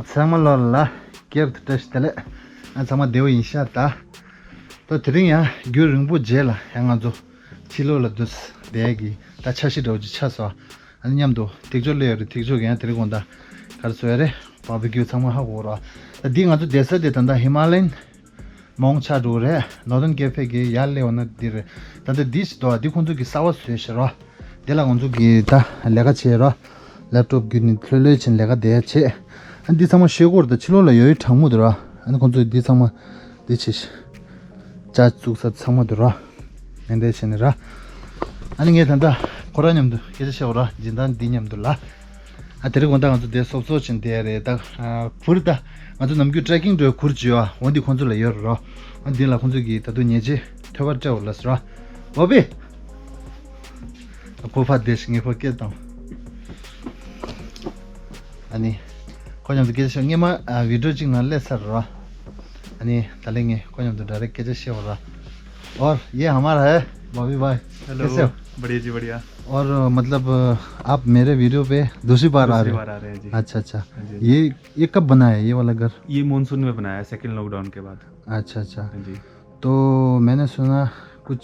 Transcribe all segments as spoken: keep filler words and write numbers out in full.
ཚང་མ་ལོ་ལ་སྐྱབས་དུ་བཀྲ་ཤིས་བདེ་ལེགས། ང་ཚང་མ་བདེ་བོ་ཡིན་ཤག་ད། ད་དེ་རིང་ཡང་རྒྱུན་རིང་པོ་རྗེས་ལ་ཡང་ང་ཚོ་ཕྱི་ལོགས་ལ་འདུག་བསྡད་ཀྱི་ད་འཆར་གཞི་འདྲ་བོ་ཅིག་ཆགས་སོང་། ཨ་ནི་མཉམ་དུ་ཐིག་ཆོ་སླེབས་ཡོད་རེད། ཐིག་ཆོ་གི་ཡང་དེ་རིང་དགོང་དག་ག་རེ་བཟོ་ཡ་རེད། བ་བི་ཀིའུ་ཚང་མ་ཧ་གོ་ར། ད་འདི་ང་ཚོ་བསྡད་ས་དེ་ད་ལྟ་ཧི་མ་ལ་ཡན་མོང་ཆགས་འགྲོ་རེད། Northern Cafe གི་ཡར་སླེབས་ཡོང་ན་འདི་རེད། ད་ལྟ་འདི་ཞིག་འདུག་འདི་ཁོང་ཚོ་གི་གསར་པ་བཟོས་ཤག་ར། འདི་ལ་ང་ཚོ་གི་ད་ལས་ཀ་བྱེད་ར། ལེབ་ཊོབ་བརྒྱུད་ནས་ལྷོད་ལྷོད་བྱས་ནས་ལས་ཀ་བསྡད་ཡ་བྱེད། ཨ་འདི་ཚང་མ་ཤོད་སྐོར་དང་ཕྱི་ལོགས་ལ་ཡོད་ཡོད་གྲང་མོ་འདུག་ར། ཨ་ནི་ཁོང་ཚོ་འདི་ཚང་མ་འདི་བྱེད་ཤག་ཇ་བཙུགས་ས་ཚང་མ་འདུག་ར། ངན་འདྲ་བྱས་ནས་ར། ཨ་ནི་ངས་ད་ལྟ་ཁོ་རང་མཉམ་དུ་སྐད་ཆ་བཤད་འོ་ར། སྦྱིན་བདག་འདི་མཉམ་དུ་ལ། ཨ་དེ་རིང་དགོང་དག་ང་ཚོ་དེ་སོབ་སོབ་བྱས་ནས་བསྡད་ཡ་རེད། ད་ཨ་གུར་ད་ང་ཚོ་ནམ་རྒྱུན་ཊེ་རེ་ཀིང་འགྲོ་གུར་བྱེད་ཡ་འོ་འདི་ཁོང་ཚོ་ལ་ཡོད་ར། ཨ་འདི་ལ་ཁོང་ཚོ་གིས་ད་དུང་ཉལ་ཆས་ཐོད་པ་སྤྲད་འོ་ལ་ཟེར་ར། འོ་བེ། ཁོ་ཕར་བསྡད་ཤག་ངས་ཁོ་སྐད་བཏང་། ཨ་ནི། ཁོ་མཉམ་དུ་སྐད་ཆ་བཤད། སྔས་མ་ཨ་བི་ཌི་ཡོ་གཅིག་ནང་སླེབས་ཚར་ར། ཨ་ནི་ད་ལན་ངས་ཁོ་མཉམ་དུ་ཌའི་རེག་སྐད་ཆ་བཤད་བ་ར། और ये हमारा है बॉबी भाई। हेलो। कैसे हो? बढ़िया जी, बढ़िया। और मतलब आप मेरे वीडियो पे दूसरी बार आ रहे हो? दूसरी बार आ रहे हैं जी। अच्छा, अच्छा। हाँ जी। ये, ये कब बनाया है, ये वाला घर? ये मानसून में बनाया है, सेकंड लॉकडाउन के बाद। अच्छा, अच्छा। हाँ जी। तो मैंने सुना कुछ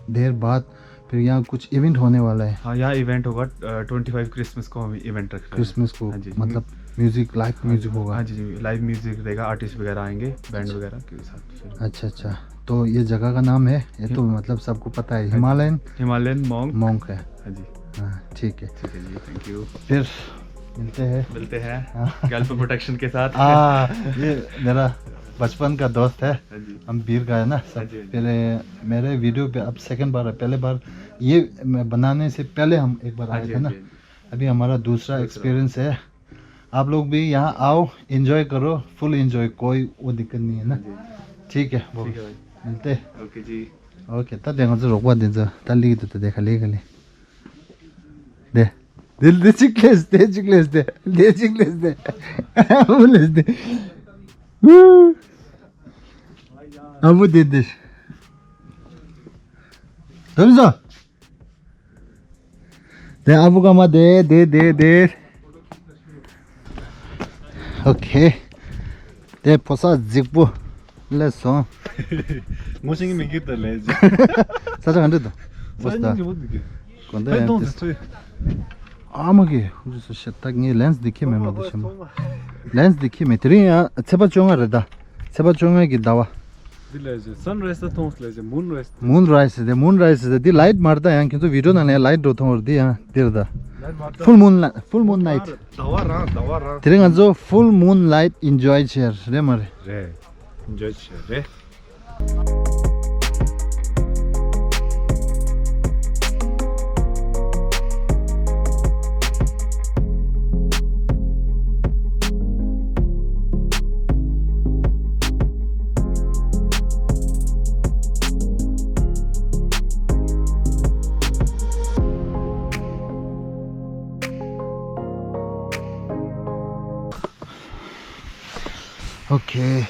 देर बाद फिर यहाँ कुछ इवेंट होने वाला है। हाँ, यहाँ इवेंट होगा, ट्वेंटी फ़ाइव क्रिसमस को हम इवेंट रख रहे हैं। क्रिसमस को? हाँ जी, जी। मतलब म्यूजिक, लाइव म्यूजिक होगा? हाँ जी, जी, लाइव म्यूजिक रहेगा, आर्टिस्ट वगैरह आएंगे, बैंड वगैरह के साथ फिर। अच्छा, अच्छा। तो ये जगह का नाम है, ये तो मतलब सबको पता है, हाँ जी। Himalayan Himalayan monk. मॉन्क है। हाँ जी। हाँ, ठीक है। ठीक है जी, थैंक यू। फिर मिलते हैं। मिलते हैं। हाँ। गर्लफ्रेंड प्रोटेक्शन के साथ। हाँ, ये मेरा बचपन का दोस्त है। हाँ जी। हम बीर का है ना सब। हाँ जी, हाँ जी। पहले मेरे वीडियो पे अब सेकंड बार है, पहले बार ये मैं बनाने से पहले हम एक बार हाँ आए जी, थे हाँ ना। जी, हाँ जी। अभी हमारा दूसरा दूसरा। एक्सपीरियंस है। आप लोग भी यहाँ आओ, एंजॉय करो, फुल एंजॉय, कोई वो दिक्कत नहीं है ना। हाँ जी। ठीक है, ठीक है भाई। मिलते हैं। ओके जी। ओके, ད་དེ་ང་ཚོ་རོགས་པ་འདི་ཚོ་ད་ལིག་ཏུ་ད་དེ་ཁ་ལིག་ཁ་ལིག་དེ། དེ་དེ་གཅིག་ལེས་དེ་གཅིག་ལེས་དེ་དེ་གཅིག་ལེས་དེ། ཨ་བུ་ལེས་དེ། ཨ་བུ་དེ་དེ། དེ་ཚོ། དེ་ཨ་བུ་ཀ་མ་དེ་དེ་དེ་དེ། ཨོ་ཁེ། དེ་ཕོ་གསར་རྫིག་པོ། ལས་སོང་། ངོ་ཤེས་ཀྱི་མི་འགྱུར་དུ་ལས་ཀྱི། ས་ཆ་ག་འདྲ་དང་། ས་ཉིན་གྱི་བུ་འདུག་གི། དགོན་ཕན་སྡེ་གཏོང་ཡང་དེ་ཚོས། ཨ་མ་གི་ཧུ་ཇི་སུ་ཤེ་ད་ངས་ལན་སི་འདི་ཁྱེར་མེད་མ་འདི་ཤེས་མ། ལན་སི་འདི་ཁྱེར་མེད་དེ་རིང་ཡང་ཚེས་པ་བཅོ་ལྔ་རེད་ད། ཚེས་པ་བཅོ་ལྔ་གི་ཟླ་བ། འདི་ལས་ཀྱི་སན་རའི་སི་ད་མཐོང་ལས་ཀྱི་མུན་རའི་སི། མུན་རའི་སི་དེ་མུན་རའི་སི་དེ་འདི་ལའིཊ་མ་རེད་ད། ཡང་ཁྱེད་ཚོ་བི་ཌི་ཡོ་ནང་ལ་ཡང་ལའིཊ་འགྲོ་མཐོང་བར་འདི་ཡང་འདིར་ད། ལའིཊ་མ་རེད་ད། ཕུལ་མུན་ལ་ཕུལ་མུན་ནའིཊ། ཟླ་བ་རང་ཟླ་བ་རང་། དེ་རིང་ང་ཚོ་ཕུལ་མུན་ལའིཊ་ཨིན་ཇོའི་བྱེད་རེད་མ་རེད། རེད། ཨིན་ཇོའི་བྱེད་རེད། ཨོ་ཁེ།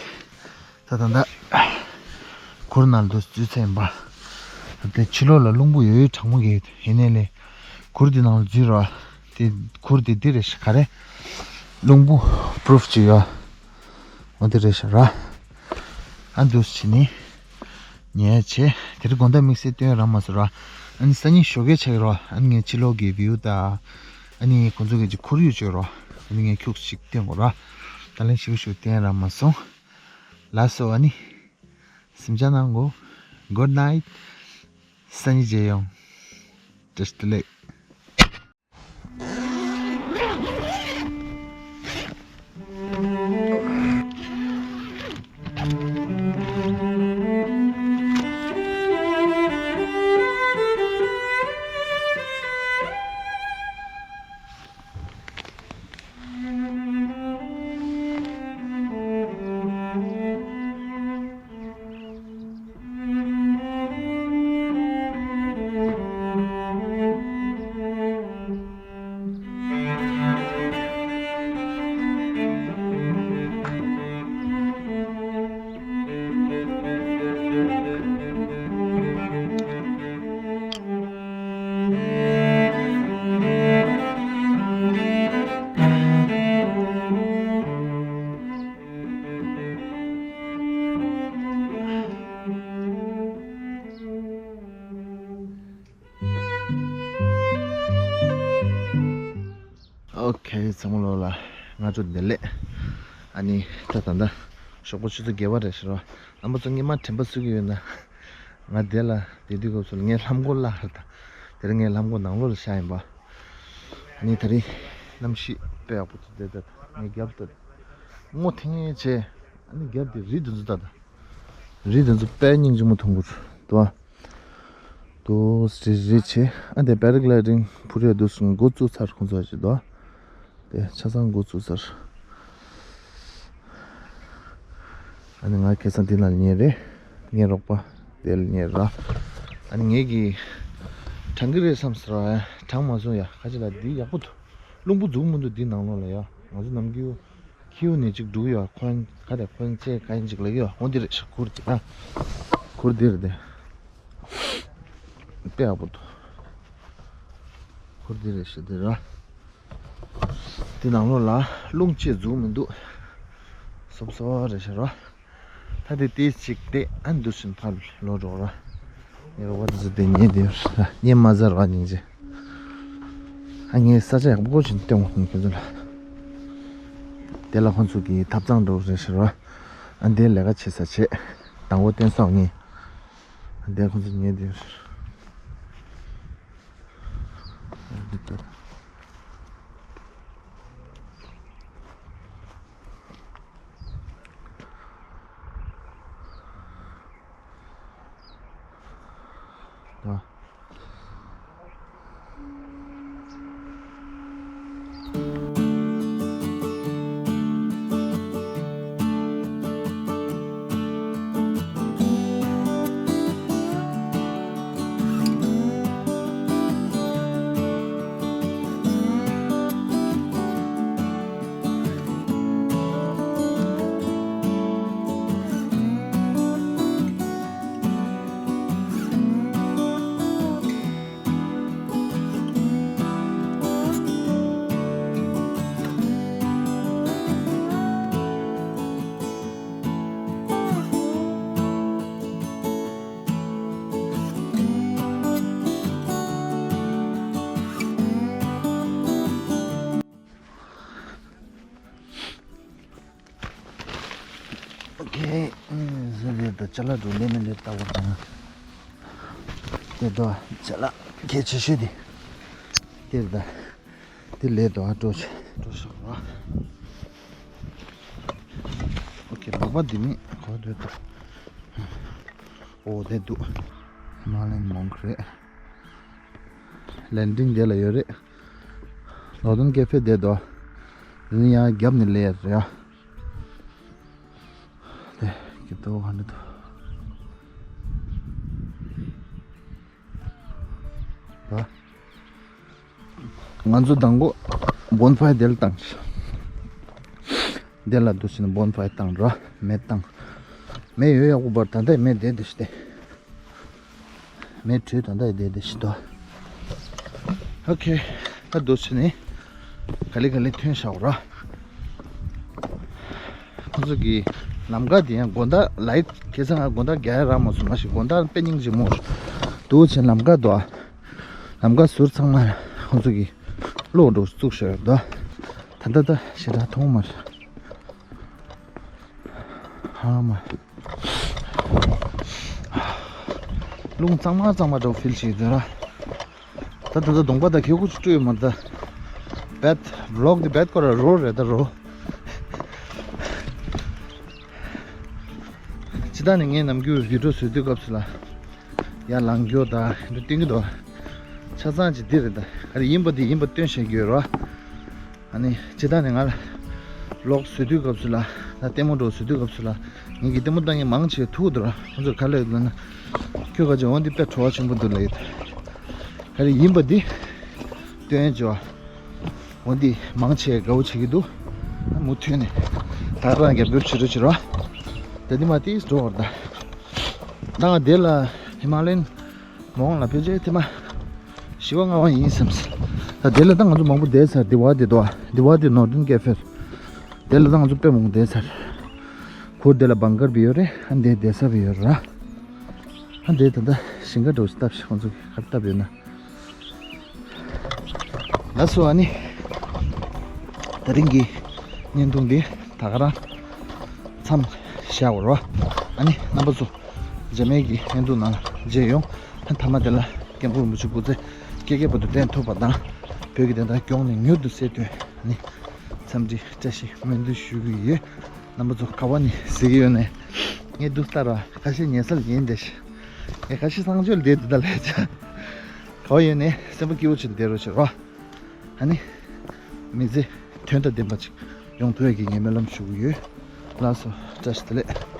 ད་ད་ད། གུར་ནང་དུ་འཛུལ་ཚར་ཡིན་པ། ད་ལྟའི་ཕྱི་ལོགས་ལ་རླུང་བུ་ཡོད་ཡོད་གྲང་མོ་གི་ཡིན་ནའི་ལས། གུར་འདི་ནང་ལ་འཛུལ་རོགས། དེ་གུར་དེ་འདི་རེད་ཤག་ག་རེ། རླུང་བུ་པུ་རུབ་ཅིག་ཡོད། འོ་འདི་རེད་ཤག་ར། ཨ་འདུག་བྱས་ནས། ཉལ་བྱས། དེ་རིང་དགོང་དག་དམིགས་བསལ་སྟོན་རག་མ་སོང་ར། ཨ་ནི་སང་ཉིན་ཞོགས་ཀས་ཆགས་ཀྱི་རོ། ཨ་ནི་ངས་ཕྱི་ལོགས་ཀྱི་བིའུ་དང་། ཨ་ནི་ཁོང་ཚོ་གི་ཅིག་ཁོར་ཡུག་བཅོས་རོ། ཨ་ནི་ངས་ཁྱུག་ཅིག་སྟོན་དགོས་ར། ད་ལན་ཞིབ་ཞིབ་སྟོན་རག་མ་སོང་། ལགས་སོ། ཨ་ནི། གཟིམ་འཇག་གནང་གོ། Good night། སང་ཉིན་མཇལ་ཡོང་། བཀྲ་ཤིས་བདེ་ལེགས། ཨོ་ཁེ། ཚང་མ་ལོ་ལ་སྔ་དྲོ་བདེ་ལེགས། ཨ་ནི་ད་ད་ད་ཞོགས་པ་ཆུ་ཚོད་བརྒྱད་པ་རེད་ཤག་ར། རྣམ་པ་ཚོ་སྔོན་མ་དྲན་པ་གསོས་ཀྱི་ཡོད་ན། ང་དེ་ལ་དེ་དུས་སྐབས་སུ་ལ་ངའི་ལྷམ་གོག་བརླག་རེད་ད། དེ་རིང་ངའི་ལྷམ་གོག་ནང་ལོགས་ལ་ཤར་ཡིན་པ། ཨ་ནི་ད་རིང་གནམ་གཤིས་དཔེ་ཡག་པོ་འདུག་དེ་ད་ངའི་རྒྱབ་ད་སྔོ་ཐིང་ངེ་བྱས། ཨ་ནི་རྒྱབ་དེ་རི་དེ་ཚོ་ད་ད། རི་དེ་ཚོ་དཔེ་སྙིང་རྗེ་མོ་མཐོང་གི་འདུག་ཨ། དུ་རི་རི་བྱས། ཨ་དེ་པེ་ར་གི་ལའི་ཌིང་འཕུར་ཡ་དུས་སུ་འགོ་བཙུགས་ཚར། ཁོང་ཚོ་ཅིག་འདུག་ཨ། དེ་ཆ་ཚང་འགོ་བཙུགས་ཚར། ཨ་ནི་ང་ཁ་སང་འདི་ནང་ཉལ་རེད། ངའི་རོགས་པ་དེ་ལ་ཉལ་ར། ཨ་ནི་ངེད་ཀྱིས་དྲང་གི་རེད་བསམ་ཟེར་བ་དྲང་མ་སོང་ཡ། ཁ་ཅིག་ལ་འདི་ཡག་པོ་འདུག་རླུང་བུ་འཛུགས་མི་འདུག་འདི་ནང་ལོགས་ལ་ཡ། ང་ཚོ་ནམ་རྒྱུན་ཁྱེའུ་ནས་ཅིག་འགྲོ་གི་ཡོད། ཁོན་ག་རེ་ཁོན་ཅེ་ག་ཡིན་ཅིག་ལབ་ཀྱི་ཡོད། འོ་འདི་རེད་ཤག་གུར་འདི་ཨ། གུར་འདི་རེད་དེ། དཔེ་ཡག་པོ་འདུག་གུར་འདི་རེད་ཤག་འདི་ར། འདི་ནང་ལོགས་ལ་རླུང་ཅེས་འཛུགས་མི་འདུག་སོབ་སོབ་རེད་ཤག་ར། ད་དེ་ཏིས་ཅིག་དེ་ཨ་འདུག་སེ་ཕར་ལོག་འགྲོ་ར། ངའི་རོགས་པ་དེ་ཚོ་དེ་ཉལ་དེ་ཉལ་མ་ཟེར་བ་སྙིང་རྗེ། ཨ་ངས་ས་ཆ་ཡག་པོ་ཞིག་སྟོན་འོང་ཁྱེད་ཚོ་ལ། དེ་ལ་ཁོང་ཚོ་གི་ཐབ་ཚང་འགྲོ་རེད་ཤག་ར། ཨ་འདིར་ལས་ཀ་བྱེད་ས་བྱེད། དང་པོ་སྟོན་སོང་ངས། ཨ་འདིར་ཁོང་ཚོ་ཉལ་དེ། ཨོ་ཁེ། ཨེ་ཟེར་རེད་ད། ཅ་ལག་འགྲོ་ལེ་མི་ལེ་ལྟ་བུ་དང་། དེ་དོ་ཅ་ལག་གལ་ཆེ་ཤོས་དེ་དེ་རེད་ད། དེ་ལས་དོ་ཨ་འགྲོ་ཆ་འགྲོ་ཤག་ར། ཨོ་ཁེ། སྦག་སྦག་འདི་མི་གོ་འདོད་དོ། ཨོ་དེ་འདུག་མ་ལེན་མོང་ཁ་རེད། ལན་ཌིང་དེ་ལ་ཡོད་རེད། ནོར་ཐོན་ཀེ་ཕེ་དེ་དོ། འདི་ནི་ཡང་རྒྱབ་ནས་ལས་ཡ་རེད་ཡ། དེ་གི་དོ་ག་འདྲ་འདུག་ང་ཚོ་དང་པོ་བོན་ཕའི་དེ་ལ་བཏང་། དེ་ལ་འདུག་ཟེར་ན་བོན་ཕའི་བཏང་ར། མེ་བཏང་། མེ་ཡོད་ཡག་པོ་བར་ད་ལྟ་མེ་བསྡད་དེ་ཤི་སྟེ། མེ་དྲོད་ད་ལྟ་བསྡད་དེ་ཤི་དོ། ཨོ་ཁེ། ད་འདུག་ཟེར་ནས་ག་ལེ་ག་ལེ་ཐོན་བཞག་ར། ཁོ་ཚོ་གི་ལམ་ཁ་དེ་ཡང་དགོང་དག་ལའིཊ་ཁ་སང་ང་དགོང་དག་རྒྱག་ཡ་རག་མ་སོང་། མ་གཞི་དགོང་དག་དཔེ་སྙིང་རྗེ་མོ་འདུག་ཟེར། ལམ་ཁ་དོ། ལམ་ཁ་ཟུར་ཚང་མ་ཁོ་ཚོ་གི་གློག་འགྲོ་བཙུགས་བཞག་ཡོད་དོ། ད་ལྟ་ད་ཞེ་དྲག་མཐོང་མ་རེད། ཧ་མ། རླུང་གཙང་མ་གཙང་མ་འདྲ་བོ་ཕིལ་བྱེད་ཀྱི་འདུག་ར། ད་ད་ད་གདོང་པ་ད་ཁེ་ཁུ་ཅིག་སྤྲོད་ཡོད་མ་རེད་ད། བེད་བི་ལོག་འདི་བེད་ཁོ་ར་རོ་རེད་ད་རོ། སྤྱིར་བཏང་ནས་ངས་ནམ་རྒྱུན་བི་ཌིའོ་བཟོ་དུས་སྐབས་སུ་ལ་ཡར་ལངས་རྒྱུ་དང་འདི་སྟོན་གྱི་འདུག་ཆ་ཚང་ཅིག་འདི་རེད་ད། ག་རེ་ཡིན་པ་འདི་ཡིན་པ་སྟོན་བཤད་རྒྱུ་ཡོད་ར། ཨ་ནི་སྤྱིར་བཏང་ནས་ང་ལ་ལོག་བཟོ་དུས་སྐབས་སུ་ལ་ད་ལྟད་མོ་འདྲ་བོ་བཟོ་དུས་སྐབས་སུ་ལ་ངེད་ཀྱི་ལྟད་མོ་ལྟ་མཁན་མང་ཆེ་ཐུག་འདུག་ར། ཁོང་ཚོས་ག་ལབ་ཡོད་ལབ་ན། ཁྱོད་ག་ཅིག་འོ་འདི་དཔེ་བྲོ་བ་ཆེན་པོ་འདུག་ལབ་ཡོད། ག་རེ་ཡིན་པ་འདི་སྟོན་བྱས་པ། འོ་འདི་མང་ཆེ་དགའ་བོ་བྱེད་ཀྱི་འདུག་མུ་མཐུད་ནས་ད་རང་རྒྱབ་སྐྱོར་བྱེད་རོགས་བྱེད་རོགས། ད་འདི་མ་ཏིས་འགྲོ་བར་ད། ད་ང་འདི་ལ་ཧི་མ་ལ་ཡན་མོང་ལ་ཕལ་ཆེར་ཐེངས་མ་བཞི་པ་ལྔ་པ་ཡིན་བསམ། ད་དེ་ལ་ད་ང་ཚོ་མང་པོ་བསྡད་ཚར། དེ་བ་དེ་དོ། དེ་བ་དེ་ནོར་ཐོན་ཀེ་ཕེ། དེ་ལ་ད་ང་ཚོ་དཔེ་མང་པོ་བསྡད་ཚར། གུར་དེ་ལ་བང་ཀར་བི་ཡོད་རེད། ཨ་འདི་བསྡད་ས་བི་ཡོད་ར། ཨ་འདི་ད་ད་ཞིང་ཁ་འདྲ་བོ་ཞིག་བཏབ་ཤག་ཁོང་ཚོ་གིས་ག་རེ་བཏབ་ཡོད་ན། ལགས་སོ། ཨ་ནི་ ད་རིང་གི་བརྙན་ཐུང་འདི་ད་ག་རང་མཚམས་བཞག་པ་རེད་བ། ཨ་ནི་རྣམ་པ་ཚོ་རྗེས་མའི་གི་བརྙན་ཐུང་ནང་ལ་མཇལ་ཡོང་། ཨ་མཐའ་མ་དེ་ལ་སྐྱབས་མགོན་རིན་པོ་ཆེ་སྐུ་ཚེ་བསྐལ་བརྒྱའི་བར་དུ་བརྟན་ཐུབ་པ་དང་། བོད་ཀྱི་བདེན་མཐའ་མགྱོགས་ནས་མྱུར་དུ་གསལ་དོན། ཨ་ནི་འཚམས་འདྲི་བཀྲ་ཤིས་སྨོན་འདུན་ཞུ་གི་ཡོད། རྣམ་པ་ཚོ་ག་བ་ནས་གཟིགས་ཀྱི་ཡོད་ནས། ངས་འདུག་ལྟ་ར་ཁ་ཤས་ཉལ་ས་ལ་ཡིན་བསྡད་ཤག་ངས་ཁ་ཤས་གསང་སྤྱོད་ལ་བསྡད་འདི་ལྟ་ལས་ཅག་ག་བ་ཡོད་ནས་སེམས་པ་སྐྱིད་པོ་བྱས་ནས་བསྡད་རོགས་བྱེད་རོགས། ཨ་ནི། མི་ཚེ་དོན་དང་ལྡན་པ་ཅིག་ཡོང་ཐུབ་ཡག་གི་ངས་སྨོན་ལམ་ཞུ་གི་ཡོད། ལགས་སོ། བཀྲ་ཤིས་བདེ་ལེགས།